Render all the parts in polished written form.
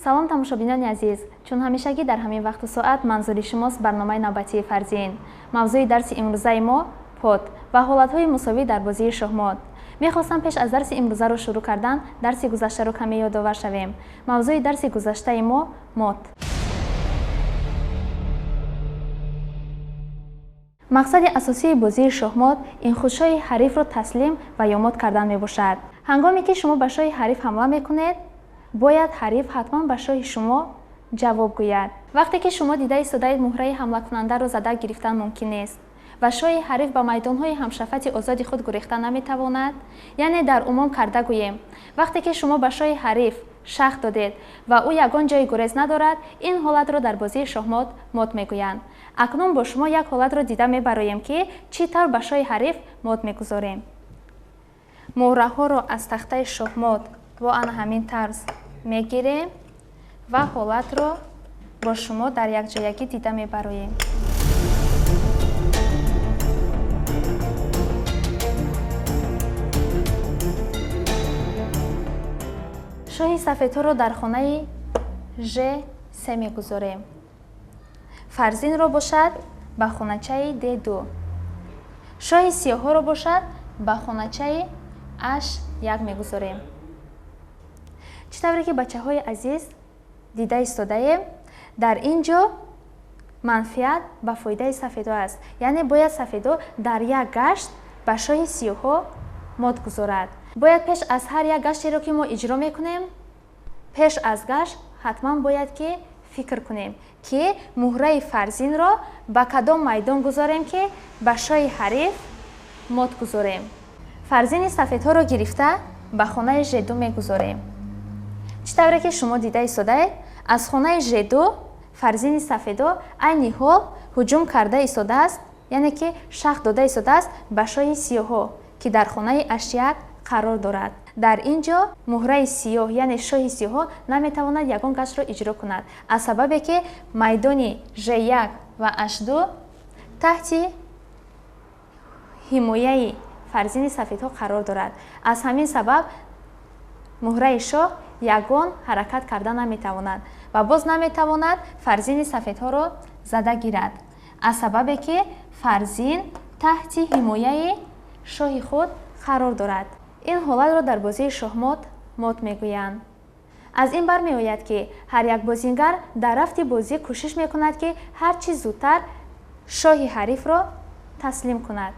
Салом, тамошобинони азиз! Чун ҳамешагӣ дар ҳамин вақту соат манзури шумост барномаи навбатии Фарзин. Мавзӯи дарси имрӯзаи мо пот ва ҳолатҳои мусовӣ дар бозии шоҳмот. Мехостам пеш аз дарси имрӯзаро шурӯъ кардан дарси гузаштаро каме ёдовар шавем. Мавзӯи дарси гузаштаи мо мот. Мақсади асосии бозии шоҳмот ин худ шоҳи ҳарифро таслим ва ё мот кардан мебошад. Ҳангоме ки шумо ба шоҳи ҳариф ҳамла мекунед, бояд ҳариф ҳатман ба шоҳи шумо ҷавоб гӯяд. Вақте ки шумо дида истодаед, муҳраи ҳамлакунандаро зада гирифтан мумкин нест ва шоҳи ҳариф ба майдонҳои ҳамшафати озоди худ гурехта наметавонад, яъне дар умум карда гӯем, вақте ки шумо ба шоҳи ҳариф шах додед ва ӯ ягон ҷои гурез надорад, ин ҳолатро дар бозии шоҳмот мот мегӯянд. Акнун бо шумо як ҳолатро дида мебароем, ки чӣ тавр ба шоҳи ҳариф мот мегузорем. Муҳраҳоро аз тахтаи шоҳмот бо ана ҳамин тарз мегирем ва ҳолатро бо шумо дар якҷоягӣ дида мебароем. Шоҳи сафедҳоро дар хонаи ж се мегузорем. Фарзинро бошад ба хоначаи д2. Шоҳи сиёҳҳоро бошад ба хоначаи h1 мегузорем. Чӣ тавре ки, бачаҳои азиз, дида истодаем, дар ин ҷо манфиат ба фоидаи сафедҳо аст, яъне бояд сафедҳо дар як гашт ба шоҳи сиёҳҳо мот гузорад. Бояд пеш аз ҳар як гаштеро, ки мо иҷро мекунем, пеш аз гашт ҳатман бояд ки фикр кунем, ки муҳраи фарзинро ба кадом майдон гузорем, ки ба шоҳи ҳариф мот гузорем. Фарзини сафедҳоро гирифта ба хонаи ж2 мегузорем. Чӣ тавре ки шумо дида истодаед, аз хонаи ж2 фарзини сафедҳо айни ҳол ҳуҷум карда истодааст, яъне ки шах дода истодааст ба шоҳи сиёҳҳо, ки дар хонаи h1 қарор дорад. Дар ин ҷо муҳраи сиёҳ, яъне шоҳи сиёҳҳо, наметавонад ягон гаштро иҷро кунад, аз сабабе ки майдони ж1 ва h2 таҳти ҳимояи фарзини сафедҳо қарор дорад. Аз ҳамин сабаб муҳраи шоҳ ягон ҳаракат карда наметавонад ва боз наметавонад фарзини сафедҳоро зада гирад, аз сабабе ки фарзин таҳти ҳимояи шоҳи худ қарор дорад. Ин ҳолатро дар бозии шоҳмот мот мегӯянд. Аз ин бармеояд, ки ҳар як бозингар дар рафти бозӣ кӯшиш мекунад, ки ҳар чӣ зудтар шоҳи ҳарифро таслим кунад.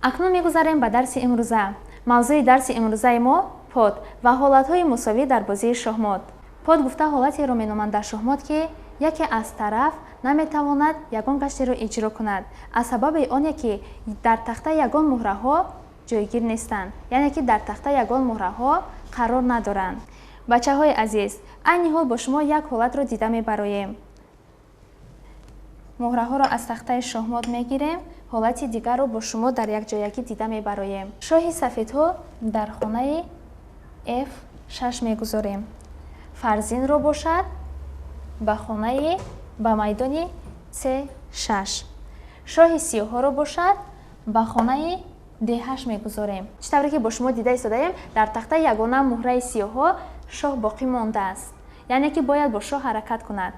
Акнун мегузарем ба дарси имрӯза. Мавзӯи дарси имрӯзаи мо пот ва ҳолатҳои мусовӣ дар бозии шоҳмот. Пот гуфта ҳолатеро меноманд дар шоҳмот, ки яке аз тараф наметавонад ягон гаштеро иҷро кунад, аз сабаби оне ки дар тахта ягон муҳраҳо ҷойгир нестанд, яъне ки дар тахта ягон муҳраҳо қарор надоранд. Бачаҳои азиз, айни ҳол бо шумо як ҳолатро дида мебароем. Муҳраҳоро аз тахтаи шоҳмот мегирем, ҳолати дигарро бо шумо дар якҷоягӣ дида мебароем. Шоҳи сафедҳо дар хонаи f6 мегузорем. Фарзинро бошад ба хонаи ба майдони c6. Шоҳи сиёҳҳоро бошад ба хонаи d8 мегузорем. Чӣ тавре ки бо шумо дида истодаем, дар тахтаи ягона муҳраи сиёҳҳо шоҳ боқӣ мондааст, яъне ки бояд бо шоҳ ҳаракат кунад.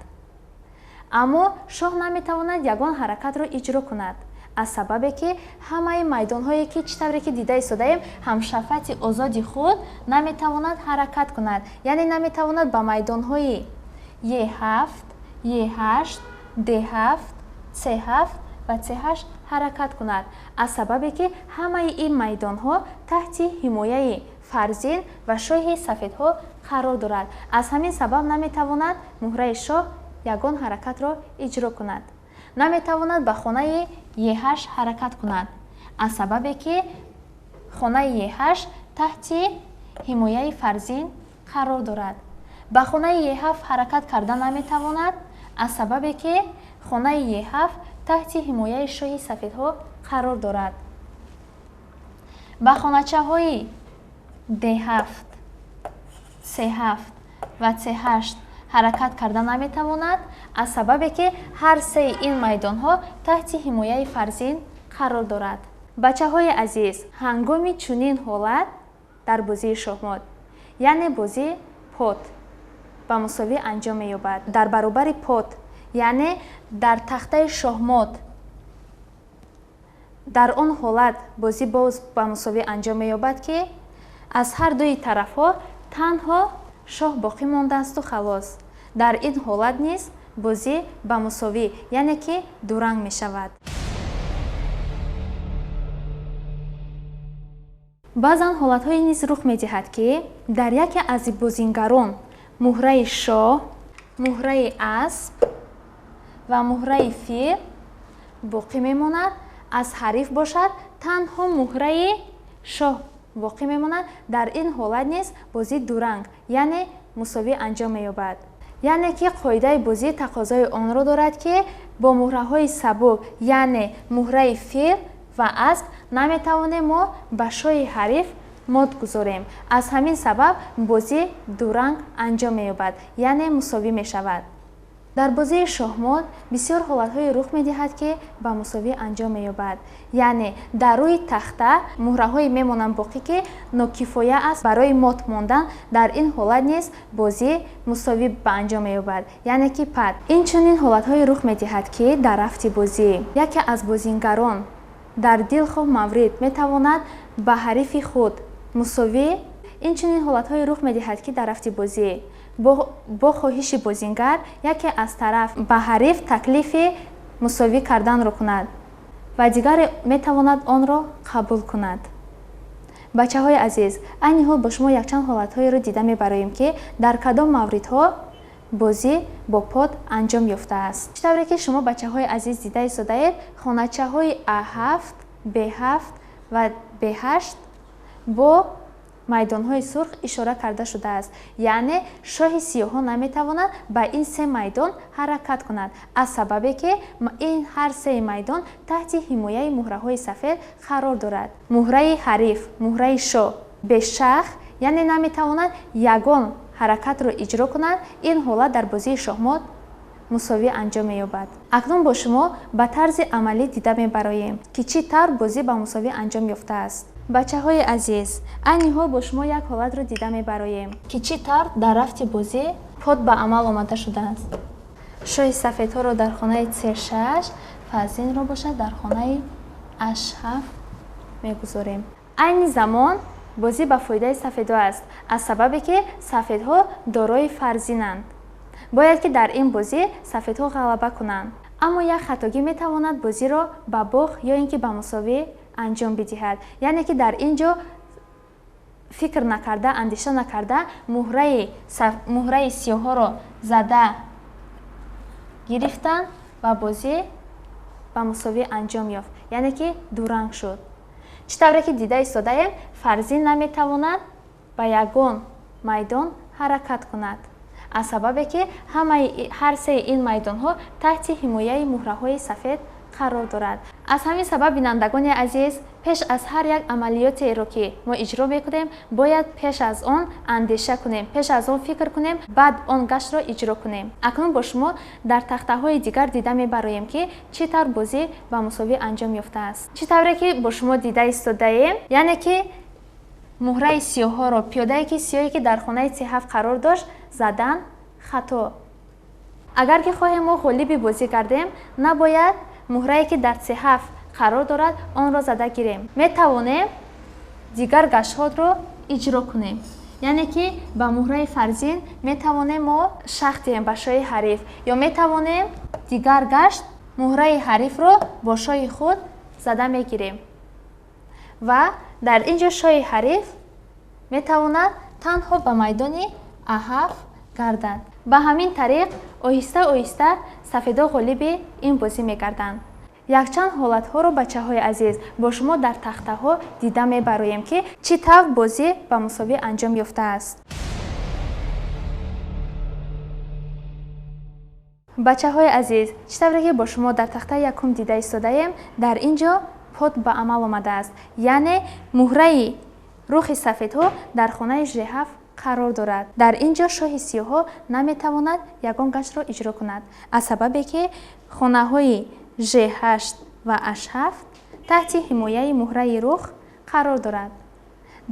Аммо шоҳ наметавонад ягон ҳаракатро иҷро кунад, аз сабабе ки ҳамаи майдонҳое, ки чӣ тавре ки дида истодаем, ҳамшафати озоди худ наметавонад ҳаракат кунад, яъне наметавонад ба майдонҳои е7, е8, д7, с7 ва с8 ҳаракат кунад, аз сабабе ки ҳамаи ин майдонҳо таҳти ҳимояи фарзин ва шоҳи сафедҳо қарор дорад. Аз ҳамин сабаб наметавонад муҳраи шоҳ ягон ҳаракатро иҷро кунад. Наметавонад ба хонаи е8 ҳаракат кунад, аз сабабе ки хонаи е8 таҳти ҳимояи фарзин қарор дорад. Ба хонаи е7 ҳаракат карда наметавонад, аз сабабе ки хонаи е7 таҳти ҳимояи шоҳи сафедҳо қарор дорад. Ба хоначаҳои d7, c7 ва c8 ҳаракат карда наметавонад, аз сабабе ки ҳар сеи ин майдонҳо таҳти ҳимояи фарзин қарор дорад. Бачаҳои азиз, ҳангоми чунин ҳолат дар бозии шоҳмот, яъне бозӣ пот ба мусовӣ анҷом меёбад. Дар баробари пот, яъне дар тахтаи шоҳмот, дар он ҳолат бозӣ боз ба мусовӣ анҷом меёбад, ки аз ҳар дуи тарафҳо танҳо шоҳ боқӣ мондаасту халос. Дар ин ҳолат низ бозӣ ба мусовӣ, яъне ки дуранг мешавад. Баъзан ҳолатҳое низ рух медиҳад, ки дар яке аз бозингарон муҳраи шоҳ, муҳраи асп ва муҳраи фил боқӣ мемонад, аз ҳариф бошад танҳо муҳраи шоҳ боқӣ мемонад. Дар ин ҳолат низ бозӣ дуранг, яъне мусовӣ анҷом меёбад. Яъне ки қоидаи бозӣ тақозои онро дорад, ки бо муҳраҳои сабук, яъне муҳраи фил ва асп наметавонем мо ба шоҳи ҳариф мот гузорем. Аз ҳамин сабаб бозӣ дуранг анҷом меёбад, яъне мусовӣ мешавад. Дар бозии шоҳмот бисёр ҳолатҳое рух медиҳад, ки ба мусовӣ анҷом меёбад. Яъне дар рӯи тахта муҳраҳое мемонанд боқӣ, ки нокифоя аст барои мот мондан. Дар ин ҳолат низ бозӣ мусовӣ ба анҷом меёбад, яъне ки пат. Инчунин ҳолатҳое рух медиҳад, ки дар рафти бозӣ яке аз бозингарон дар дилхоҳ маврид метавонад ба ҳарифи худ мусовӣ. Инчунин ҳолатҳое рух медиҳад, ки дар рафти бозӣ бо хоҳиши бозингар яке аз тараф ба ҳариф таклифи мусовӣ карданро кунад ва дигаре метавонад онро қабул кунад. Бачаҳои азиз, айни ҳол бо шумо якчанд ҳолатҳоеро дида мебароем, ки дар кадом мавридҳо бозӣ бо пот анҷом ёфтааст. Чӣ тавре ки шумо бачаҳои азиз дида истодаед, хоначаҳои А7, Б7 ва Б8 бо майдонҳои сурх ишора карда шудааст. Яъне шоҳи сиёҳҳо наметавонад ба ин се майдон ҳаракат кунад, аз сабабе ки ин ҳар сеи майдон таҳти ҳимояи муҳраҳои сафед қарор дорад. Муҳраи ҳариф, муҳраи шоҳ бешах, яъне наметавонад ягон ҳаракатро иҷро кунад. Ин ҳолат дар бозии шоҳмот мусовӣ анҷом меёбад. Акнун бо шумо ба тарзи амалӣ дида мебароем, ки чӣ тавр бозӣ ба мусовӣ анҷом ёфтааст. Бачаҳои азиз, айни ҳол бо шумо як ҳолатро дида мебароем, ки чӣ тавр дар рафти бозӣ пот ба амал омада шудааст. Шоҳи сафедҳоро дар хонаи С6, фарзинро бошад дар хонаи H7 мегузорем. Айни замон бозӣ ба фоидаи сафедҳо аст, аз сабабе ки сафедҳо дорои фарзинанд. Бояд ки дар ин бозӣ сафедҳо ғалаба кунанд. Аммо як хатогӣ метавонад бозиро ба боғ ё ин ки ба мусовӣ анҷом бидиҳад. Яъне ки дар ин ҷо фикр накарда, андеша накарда муҳраи сиёҳҳоро зада гирифтанд ва бозӣ ба мусовӣ анҷом ёфт, яъне ки дуранг шуд. Чӣ тавре ки дида истодаем, фарзин наметавонад ба ягон майдон ҳаракат кунад, аз сабабе ки ҳар сеи ин майдонҳо таҳти ҳимояи муҳраҳои сафед қарор дорад. Аз ҳамин сабаб, бинандагони азиз, пеш аз ҳар як амалиётеро ки мо иҷро мекунем, бояд пеш аз он андеша кунем, пеш аз он фикр кунем, баъд он гаштро иҷро кунем. Акнун бо шумо дар тахтаҳои дигар дида мебароем, ки чӣ тавр бозӣ ба мусовӣ анҷом ёфтааст. Чӣ тавре ки бо шумо дида истодаем, яъне ки муҳраи сиёҳҳоро, пиёдае ки сиёҳе ки дар хонаи С7 қарор дошт, задан хато. Агар ки хоҳем мо ғолиби бозӣ гардем, набояд муҳрае ки дар С7 қарор дорад, онро зада гирем. Метавонем дигар гаштҳоро иҷро кунем. Яъне ки ба муҳраи фарзин метавонем мо шах диҳем ба шоҳи ҳариф, ё метавонем дигар гашт муҳраи ҳарифро бо шоҳи худ зада мегирем. Ва дар ин ҷо шоҳи ҳариф метавонад танҳо ба майдони А7 гардад. Ба ҳамин тариқ оҳиста оҳиста сафедҳо ғолиби ин бозӣ мегарданд. Якчанд ҳолатҳоро, бачаҳои азиз, бо шумо дар тахтаҳо дида мебароем, ки чӣ тавр бозӣ ба мусовӣ анҷом ёфтааст. Бачаҳои азиз, чӣ тавре ки бо шумо дар тахтаи якум дида истодаем, дар ин ҷо пот ба амал омадааст. Яъне муҳраи рухи сафедҳо дар хонаи Ж7 қарор дорад. Дар ин ҷо шоҳи сиёҳҳо наметавонад ягон гаштро иҷро кунад, аз сабабе ки хонаҳои Ж8 ва H7 таҳти ҳимояи муҳраи рух қарор дорад.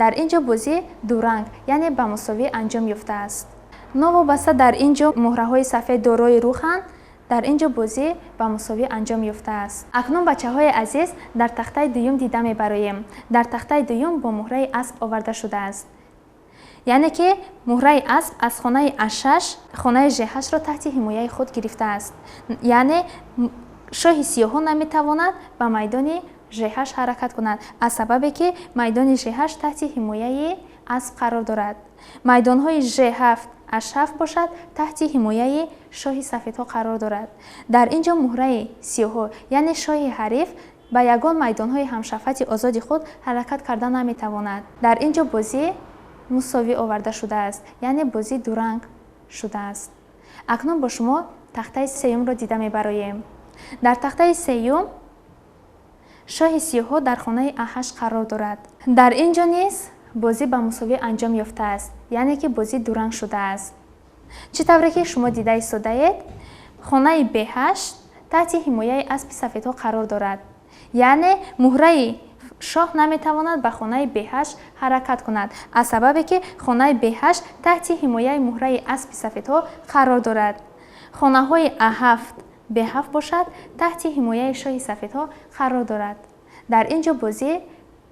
Дар ин ҷо бозӣ дуранг, яъне ба мусовӣ анҷом ёфтааст. Новобаста дар ин ҷо муҳраҳои сафед дорои руханд, дар ин ҷо бозӣ ба мусовӣ анҷом ёфтааст. Акнун, бачаҳои азиз, дар тахтаи дуюм дида мебароем. Дар тахтаи дуюм бо муҳраи асп оварда шудааст, яъне ки муҳраи асп аз хонаи А6 хонаи Ж8-ро таҳти ҳимояи худ гирифтааст, яъне шоҳи сиёҳон наметавонад ба майдони Ж8 ҳаракат кунад, аз сабабе ки майдони Ж8 таҳти ҳимояи асп қарор дорад. Майдонҳои Ж7, H7 бошад, таҳти ҳимояи шоҳи сафедҳо қарор дорад. Дар ин ҷо муҳраи сиёҳҳо, яъне шоҳи ҳариф, ба ягон майдонҳои ҳамшафати озоди худ ҳаракат карда наметавонад. Дар ин ҷо бозӣ мусовӣ оварда шудааст, яъне бозӣ дуранг шудааст. Акнун бо шумо тахтаи сеюмро дида мебароем. Дар тахтаи сеюм шоҳи сиёҳҳо дар хонаи А8 қарор дорад. Дар ин ҷо низ бозӣ ба мусовӣ анҷом ёфтааст, яъне ки бозӣ дуранг шудааст. Чӣ тавре ки шумо дида истодаед, хонаи Б8 таҳти ҳимояи аспи сафедҳо қарор дорад, яъне муҳраи шоҳ наметавонад ба хонаи Б8 ҳаракат кунад, аз сабабе ки хонаи Б8 таҳти ҳимояи муҳраи аспи сафедҳо қарор дорад. Хонаҳои А7, Б7 бошад, таҳти ҳимояи шоҳи сафедҳо қарор дорад. Дар ин ҷо бозӣ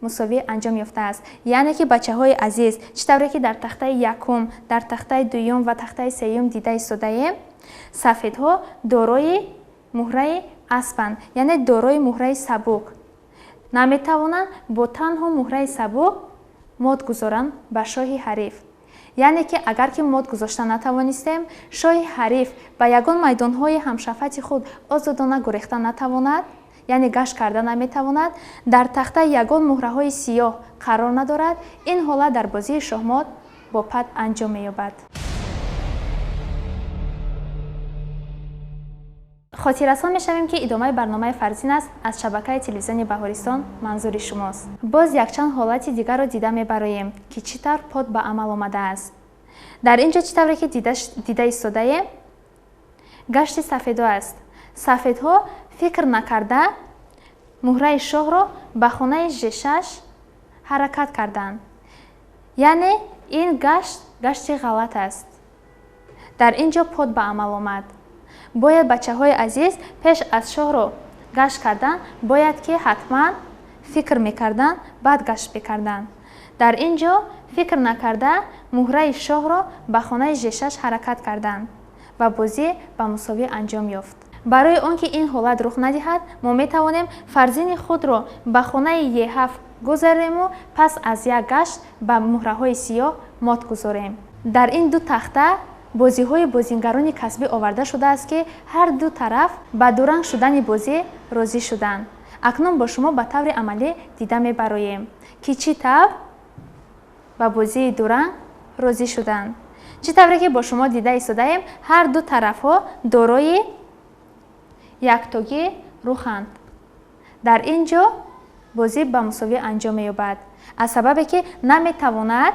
мусовӣ анҷом ёфтааст, яъне ки, бачаҳои азиз, чӣ тавре ки дар тахтаи якум, дар тахтаи дуюм ва тахтаи сеюм дида истодаем, сафедҳо дорои муҳраи аспанд, яъне дорои муҳраи сабук. Наметавонанд бо танҳо муҳраи сабук мод гузоранд ба шоҳи ҳариф, яъне ки агар ки мод гузошта натавонистем, шоҳи ҳариф ба ягон майдонҳои ҳамшафати худ озодона гурехта натавонад, яъне гашт карда наметавонад, дар тахта ягон муҳраҳои сиёҳ қарор надорад. Ин ҳолат дар бозии шоҳмот бо пат анҷом меёбад. Хотиррасон мешавем, ки идомаи барномаи «Фарзин» аст аз шабакаи телевизиони Баҳористон манзури шумост. Боз якчанд ҳолати дигарро дида мебароем, ки чӣ тавр пот ба амал омадааст. Дар ин ҷо, чӣ тавре ки дида истодаем, гашти сафедҳо аст. Сафедҳо фикр накарда муҳраи шоҳро ба хонаи Ж6 ҳаракат карданд, яъне ин гашт гашти ғалат аст. Дар ин ҷо пот ба амал омад. Бояд, бачаҳои азиз, пеш аз шоҳро гашт кардан бояд ки ҳатман фикр мекарданд, баъд гашт мекарданд. Дар ин ҷо фикр накарда муҳраи шоҳро ба хонаи Ж6 ҳаракат карданд ва бозӣ ба мусовӣ анҷом ёфт. Барои он ки ин ҳолат рух надиҳад, мо метавонем фарзини худро ба хонаи Е7 гузарему пас аз як гашт ба муҳраҳои сиёҳ мот гузорем. Дар ин ду тахта бозиҳои бозингарони касбӣ оварда шудааст, ки ҳар ду тараф ба дуранг шудани бозӣ розӣ шуданд. Акнун бо шумо ба таври амалӣ дида мебароем, ки чӣ тавр ба бозии дуранг розӣ шуданд. Чӣ тавре ки бо шумо дида истодаем, ҳар ду тарафҳо дорои яктогӣ руханд. Дар ин ҷо бозӣ ба мусовӣ анҷом меёбад, аз сабабе ки наметавонад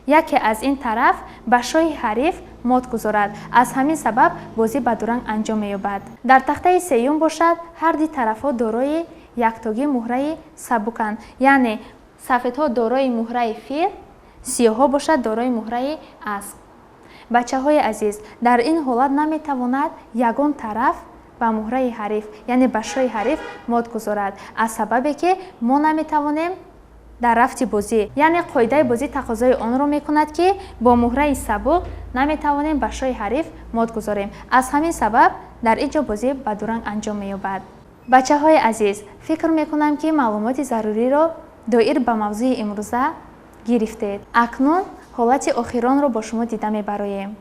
яке аз ин тараф ба шоҳи ҳариф мот гузорад. Аз ҳамин сабаб бозӣ ба дуранг анҷом меёбад. Дар тахтаи сеюм бошад, ҳар ду тарафҳо дорои яктогӣ муҳраи сабуканд, яъне сафедҳо дорои муҳраи фил, сиёҳҳо бошад, дорои муҳраи асп. Бачаҳои азиз, дар ин ҳолат наметавонад ягон тараф ба муҳраи ҳариф, яъне ба шоҳи ҳариф мот гузорад, аз сабабе ки мо наметавонем дар рафти бозӣ, яъне қоидаи бозӣ тақозои онро мекунад, ки бо муҳраи сабук наметавонем ба шоҳи ҳариф мот гузорем. Аз ҳамин сабаб дар ин ҷо бозӣ ба дуранг анҷом меёбад. Бачаҳои азиз, фикр мекунам, ки маълумоти заруриро доир ба мавзӯи имрӯза гирифтед. Акнун ҳолати охиронро бо шумо дида мебароем.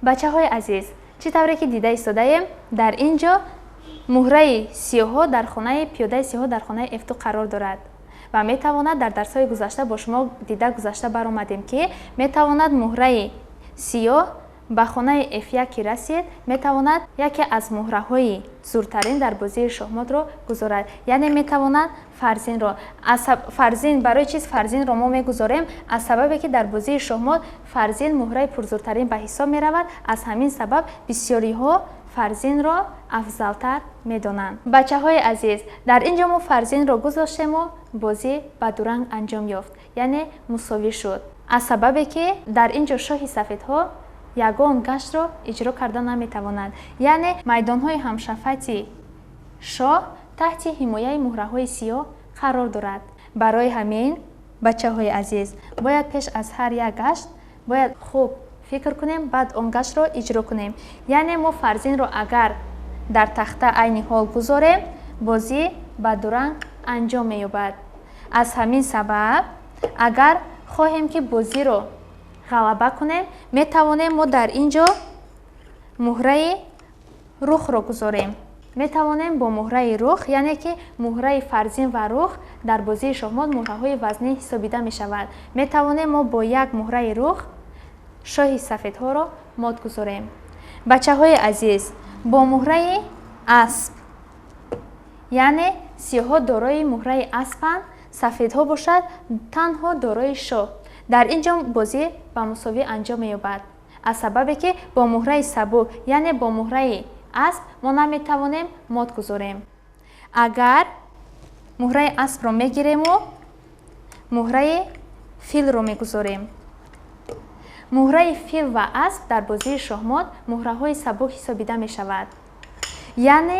Бачаҳои азиз, чӣ тавре ки дида истодаем, дар ин ҷо муҳраи сиёҳҳо дар хонаи пиёдаи сиёҳҳо дар хонаи F2 қарор дорад ва метавонад, дар дарсҳои гузашта бо шумо дида гузашта баромадем, ки метавонад муҳраи сиёҳ ба хонаи F1 ки расид, метавонад яке аз муҳраҳои зуртарин дар бозии шоҳмотро гузорад, яъне метавонад фарзинро. Фарзин барои чиз фарзинро мо мегузорем? Аз сабабе ки дар бозии шоҳмот фарзин муҳраи пурзуртарин ба ҳисоб меравад. Аз ҳамин сабаб бисёриҳо фарзинро афзалтар медонанд. Бачаҳои азиз, дар ин ҷо мо фарзинро гузоштему бозӣ ба дуранг анҷом ёфт, яъне мусовӣ шуд. Аз сабабе ки дар ин ҷо шоҳи сафедҳо ягон гаштро иҷро карда наметавонад, яъне майдонҳои ҳамшафати шоҳ таҳти ҳимояи муҳраҳои сиёҳ қарор дорад. Барои ҳамин, бачаҳои азиз, бояд пеш аз ҳар як гашт бояд хуб фикр кунем, баъд он гаштро иҷро кунем. Яъне мо фарзинро агар дар тахта айни ҳол гузорем, бозӣ ба дуранг анҷом меёбад. Аз ҳамин сабаб, агар хоҳем ки бозиро ғалаба кунем, метавонем мо дар ин ҷо муҳраи рухро гузорем. Метавонем бо муҳраи рух, яъне ки муҳраи фарзин ва рух дар бозии шоҳмот муҳраҳои вазнӣ ҳисобида мешавад. Метавонем мо бо як муҳраи рух шоҳи сафедҳоро мот гузорем. Бачаҳои азиз, бо муҳраи асп, яъне сиёҳҳо дорои муҳраи аспанд, сафедҳо бошад танҳо дорои шоҳ. Дар ин ҷо бозӣ ба мусовӣ анҷом меёбад. Аз сабабе ки бо муҳраи сабук, яъне бо муҳраи асп мо наметавонем мот гузорем. Агар муҳраи аспро мегирему муҳраи филро мегузорем. Муҳраи фил ва асп дар бозии шоҳмот муҳраҳои сабук ҳисобида мешавад. Яъне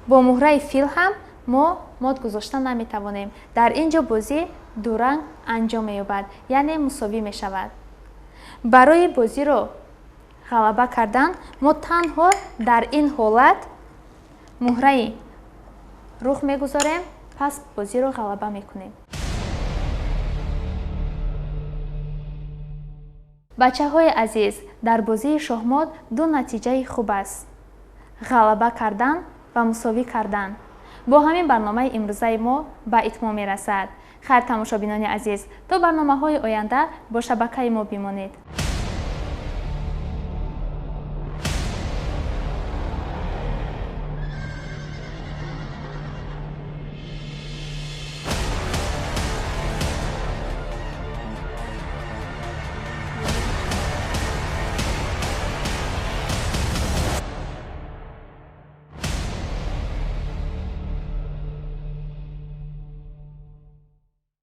бо муҳраи фил ҳам мо мот гузошта наметавонем. Дар ин ҷо бозӣ дуранг анҷом меёбад, яъне мусовӣ мешавад. Барои бозиро ғалаба кардан мо танҳо дар ин ҳолат муҳраи рух мегузорем, пас бозиро ғалаба мекунем. Бачаҳои азиз, дар бозии шоҳмот ду натиҷаи хуб аст: ғалаба кардан ва мусовӣ кардан. Бо ҳамин барномаи имрӯзаи мо ба итмом мерасад. Хайр, тамошобинони азиз, то барномаҳои оянда бо шабакаи мо бимонед.